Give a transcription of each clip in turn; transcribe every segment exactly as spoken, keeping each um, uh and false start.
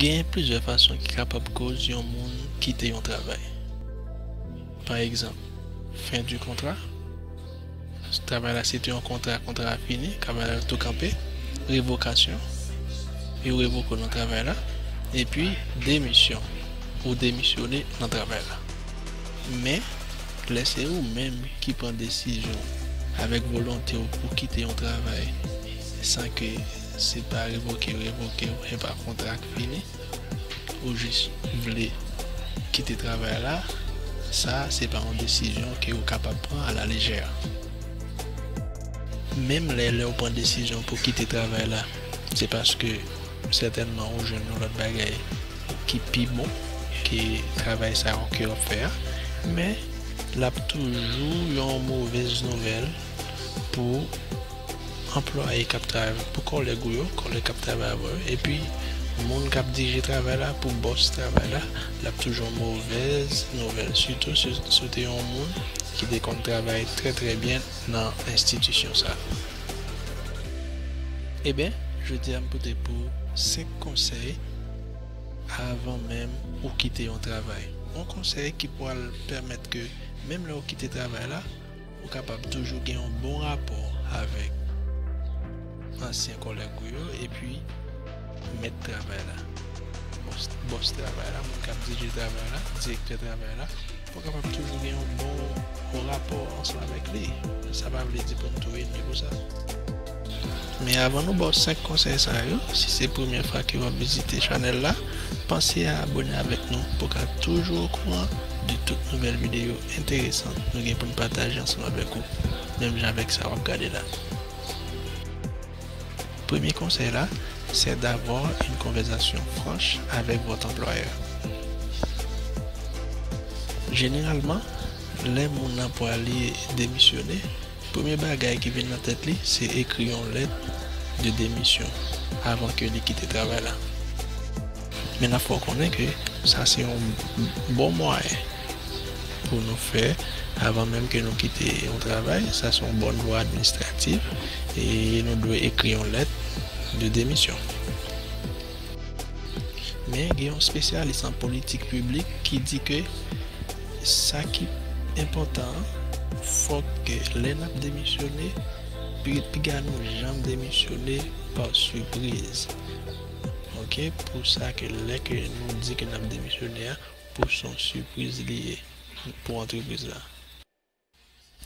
Gen plizyè fason ki kapab koz yon moun kite yon travay. Pa egzanp, fen di kontra. Travay la se te yon kontra, kontra a fini, travay la tou kanpe. Revokasyon, yo revoke w nan travay la. Epi demisyon, ou demisyone nan travay la. Men, lè se ou menm ki pran desizyon avèk volonte w pou kite yon travay san ke se pa revoke, revoke w, e pa kontra k fini, ou jis vle kite travay la, sa se pa yon desizyon ke ou kapab pran alalejè. Menm lè, lè ou pran desizyon pou kite travay la, se paske sètènman ou jwenn yon lòt bagay ki pi bon ke travay sa yo ke w ap fè a, men l ap toujou yon movèz nouvèl pou anplwaye k ap travay, pou kòlèg ou yo, kòlèg k ap travay avè w yo, epi moun k ap dirije travay la, pou bòs travay la, l ap toujou yon movèz nouvèl, sitou si, si w te yon moun ki te konn travay trè, trè byen nan enstitisyon sa. Ebyen, jodi a m pote pou senk konsèy avan menm ou kite yon travay. Yon konsèy ki pral pèmèt ke menm lè ou kite travay la, ou kapab toujou gen yon bon rapò avèk ansyen kòlèg ou yo, epi mèt travay la, bòs, bòs travay la, moun k ap dirije travay la, direktè travay la, pou w kapab toujou gen yon bon rapò ansanm avèk li. Sa pa vle di pou n tou enmi pou sa. Men avan nou ba w senk konsèy sa yo, si se premyè fwa ke w ap vizite chanèl la, panse a abone avèk nou pou w ka toujou okouran de tout nouvèl videyo enteresan nou gen pou n pataje ansanm avèk ou, menm jan avèk sa w ap gade la. Premye konsèy la, c'est d'avoir une conversation franche avec votre employeur. Jeneralman, lè moun nan prale demisyone, premye bagay ki vin nan tèt li, se ekri yon lèt de demisyon avan ke li kite travay la. Men n ap fè w konnen ke sa se yon bon mwayen pou nou fè avan menm ke nou kite yon travay. Sa se yon bòn vwa administratif e nou dwe ekri yon lèt de demisyon. Men gen yon espesyalis an politik piblik ki di ke sa ki enpòtan an, fòk ke lè n ap demisyone, pi, piga nou janm demisyone pa sipriz. Ok, pou sa ke lè ke nou di ke n ap demisyone a, pou se yon sipriz li ye pou antrepriz la.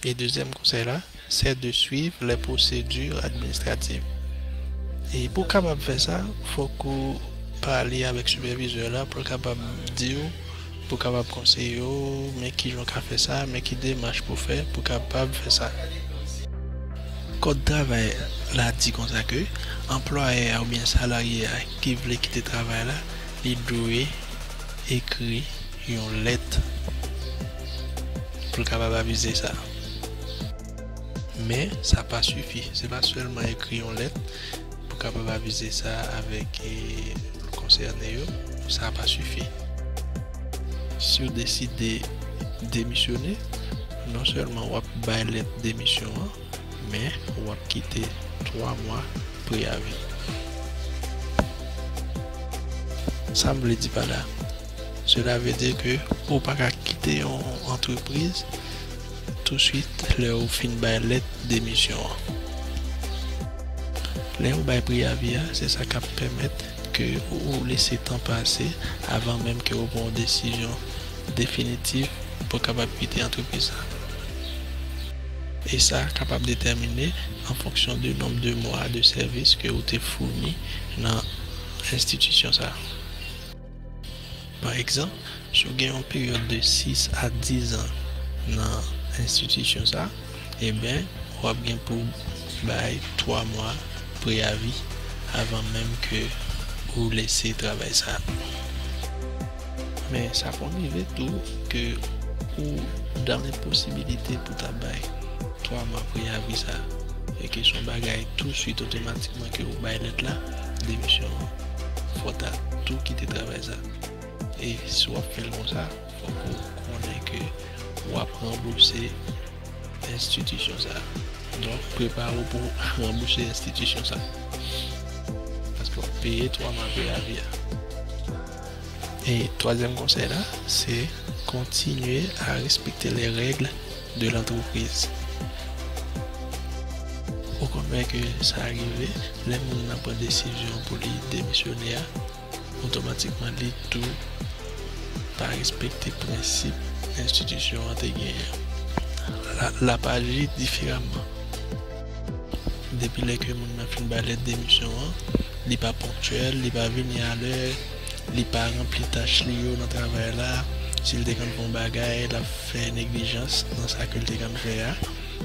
E dezyèm konsèy la, c'est de suivre les procédures administratives. E pou w kapab fè sa, fòk ou pale avèk sipèvizè la pou l kapab di w, pou l kapab konseye w, men kijan w ka fè sa, men ki demach pou w fè pou w kapab fè sa. Kòd travay la di konsa ke anplwayè a oubyen salarye a ki vle kite travay la, li dwe ekri yon lèt pou l kapab avize sa. Men, sa pa sifi. Se pa sèlman ekri yon lèt pou kapab avize sa avèk, e, konsène yo. Sa pa sifi. Si w deside demisyone, non sèlman w ap bay lèt demisyon an, men w ap kite twa mwa preyavi. Sa m vle di pa la, cela veut dire que ou pa ka kite yon antrepriz touswit lè ou fin bay lèt demisyon an. Lè ou bay preyavi a, se sa k ap pèmèt ke ou lese tan pase avan menm ke ou pran yon desizyon definitif pou w kapab kite antrepriz la. E sa kapab detèmine an fonksyon de nonb de mwa de sèvis ke ou te founi nan enstitisyon sa. Pa egzanp, si w gen yon peryòd de sis a diz an nan enstitisyon sa, ebyen, w ap gen pou w bay twa mwa preyavi avan menm ke ou lese travay sa. Men sa konn rive tou ke ou dan lenposibilite pou ta bay twa mwa preyavi sa, e ke se yon bagay touswit otomatikman ke ou bay lèt la, demisyon an, fò w ta tou kite travay sa. E si w ap fè l konsa, fòk ou konnen ke w ap ranbouse enstitisyon sa. Donk, prepare w pou ranbouse enstitisyon sa. Paske w ap peye twa mwa preyavi a. E twazyèm konsèy la, se kontinye a respekte les règles de l'entreprise. Ou konn wè ke sa rive, lè moun nan pran desizyon pou li demisyone a, otomatikman li tou pa respekte prensip enstitisyon an te genyen. L ap aji diferaman. Depi lè ke moun nan fin bay lèt demisyon an, li pa ponktyèl, li pa vini alè, li pa ranpli tach li yo nan travay la. Si l te konn fè yon bagay, l ap fè neglijans nan sa ke l te konn fè a.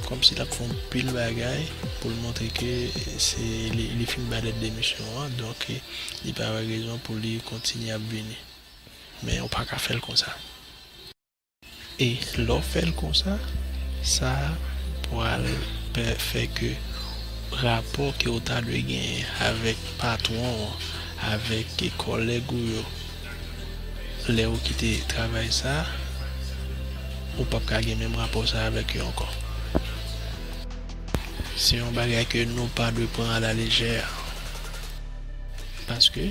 Kòmsi l ap fè yon pil bagay pou l montre ke se li, li fin bay lèt demisyon an, donk li pa wè rezon pou li kontinye ap vini. Men ou pa ka fè l konsa. E lè w fè l konsa, sa pral pè-, fè ke rapò ke w ta dwe genyen avèk patwon an, avèk kòlèg ou yo, lè w kite travay sa, ou p ap ka gen menm rapò sa avèk yo ankò. Se yon bagay ke nou pa dwe pran alalejè. Paske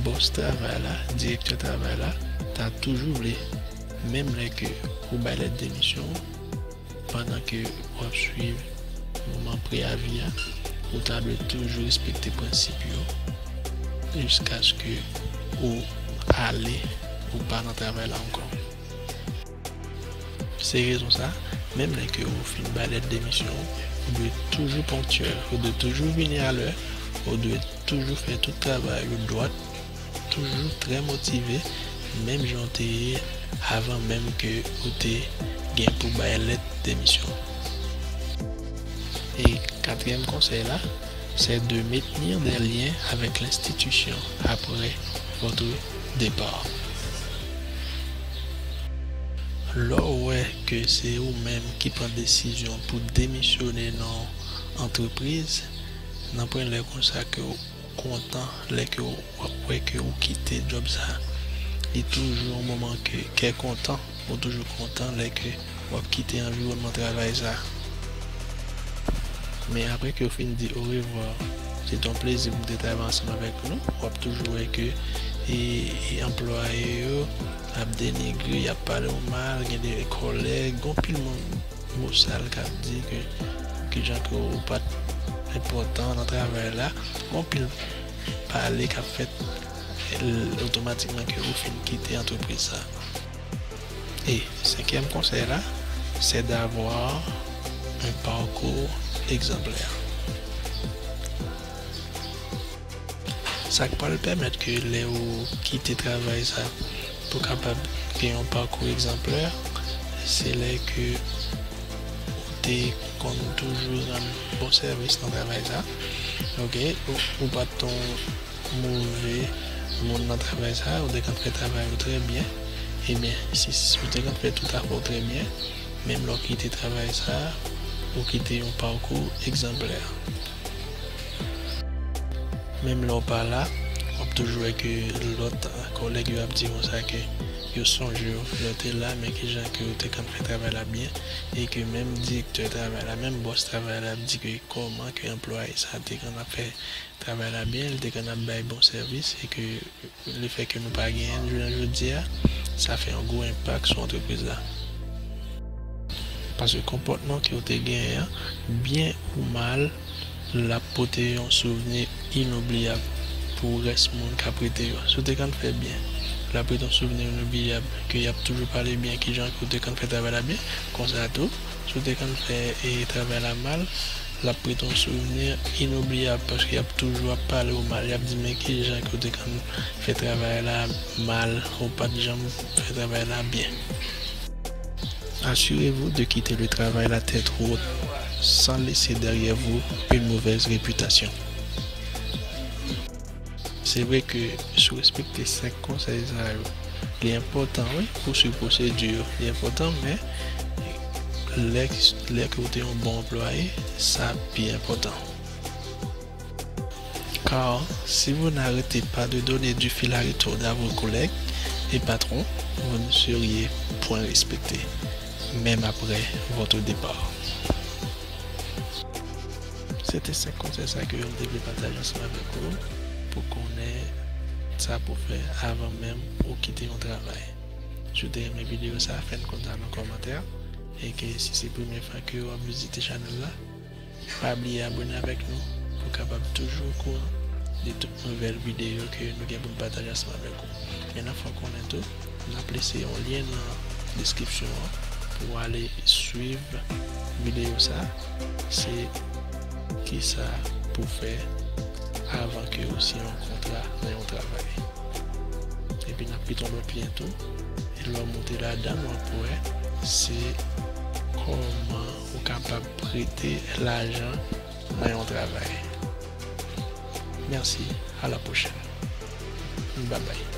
bòs travay la, direktè travay la, ta toujou vle, menm lè ke ou bay lèt demisyon, pandan ke w ap swiv moman preyavi a, ou ta dwe toujou respekte prensip yo, jiskaske ou ale, ou pa nan travay la ankò. Se rezon sa, menm lè ke ou fin bay lèt demisyon, ou dwe toujou ponktyèl, ou dwe toujou vini alè, ou dwe toujou fè tout travay ou dwat, toujou trè motive, menm jan w te ye avan menm ke ou te gen pou bay lèt demisyon. E katriyèm konsèy la, c'est de maintenir des liens avec l'institution après votre départ. Lè w wè ke se ou menm ki pran desizyon pou demisyone nan yon antrepriz, nan pwen lè konsa ke w kontan lè ke w ap wè ke ou kite djòb sa. Li toujou yon moman ke kè kontan, ou toujou kontan lè ke w ap kite anviwònman travay sa. Men apre ke w fin di orevwa, se te yon plezi pou m te travay ansanm avèk nou, w ap toujou wè ke e, e anplwaye yo ap denigre, y ap pale w mal, gen de kòlèg, gen anpil moun bosal k ap di ke kijan ke ou pa t enpòtan nan travay la. Gen anpil pale k ap fèt, l-, otomatikman ke ou fin kite antrepriz sa. E senkyèm konsèy la, c'est d'avoir un parcours exemplaire. Sa k pral pèmèt ke lè ou kite travay sa, pou w kapab gen yon pakou egzanplè, se lè ke ou te konn toujou rann bon sèvis nan travay sa. Oke, ou, ou pa t yon move moun nan travay sa, ou te konn fè travay ou trè byen. Ebyen, si, si ou te konn fè tout afè w trè byen, menm lè w kite travay sa, ou kite yon pakou egzanplè. Menm lè w pa la, w ap toujou wè ke lòt kòlèg yo ap di konsa ke yo sonje w lè w te la, men kijan ke w te konn fè travay la byen, e ke menm direktè travay la, menm bòs travay la ap di ke kòman ke anplwaye sa te konn ap fè travay la byen, li te konn ap bay bon sèvis, e ke lefètke nou pa genyen l jounen jodi a, sa fè yon gwo enpak sou antrepriz la. Paske konpòtman ke w te genyen an, byen ou mal, l ap pote yon souvni inoubliyab pou rès moun k ap rete yo. Si w te konn fè byen, l ap rete yon souvni inoubliyab, ke y ap toujou pale byen kijan ke w te konn fè travay la byen. Konsa tou, si w te konn fè, e, travay la mal, l ap rete yon souvni inoubliyab, paske y ap toujou ap pale w mal, y ap di, "Men kijan ke w te konn fè travay la mal, ou pa t janm fè travay la byen." Assurez-vous de quitter le travail la tête haute sans laisser derrière vous une mauvaise réputation. Se vre ke si w respekte senk konsèy sa yo, li enpòtan, wi, pou swiv pwosedi yo. Li enpòtan, men lè, lè ke w te yon bon anplwaye, sa pi enpòtan. Car si vous n'arrêtez pas de donner du fil à retordre à vos collègues et patrons, vous ne seriez point respecté, même après votre départ. Se te senk konsèy sa ke m te vle pataje ansanm avèk ou pou konnen sa pou fè avan menm ou kite yon travay. Si w te renmen videyo sa, fè n konn sa nan kòmantè. E ke si se premye fwa ke w ap vizite chanèl la, pa bliye abone avèk nou pou w kapab toujou okouran de tout nouvèl videyo ke nou gen pou n pataje ansanm avèk ou. Men n ap fè w konnen tou, n ap lese yon lyen nan deskripsyon an pou w ale swiv videyo sa. Se kisa pou fè avan ke w siyen yon kontra nan yon travay. Epi n ap kite yon lòt lyen tou. E lè w moute ladan, w ap wè se kòman ou kapab prete lajan nan yon travay. Mèsi, a la pwochèn. Babay.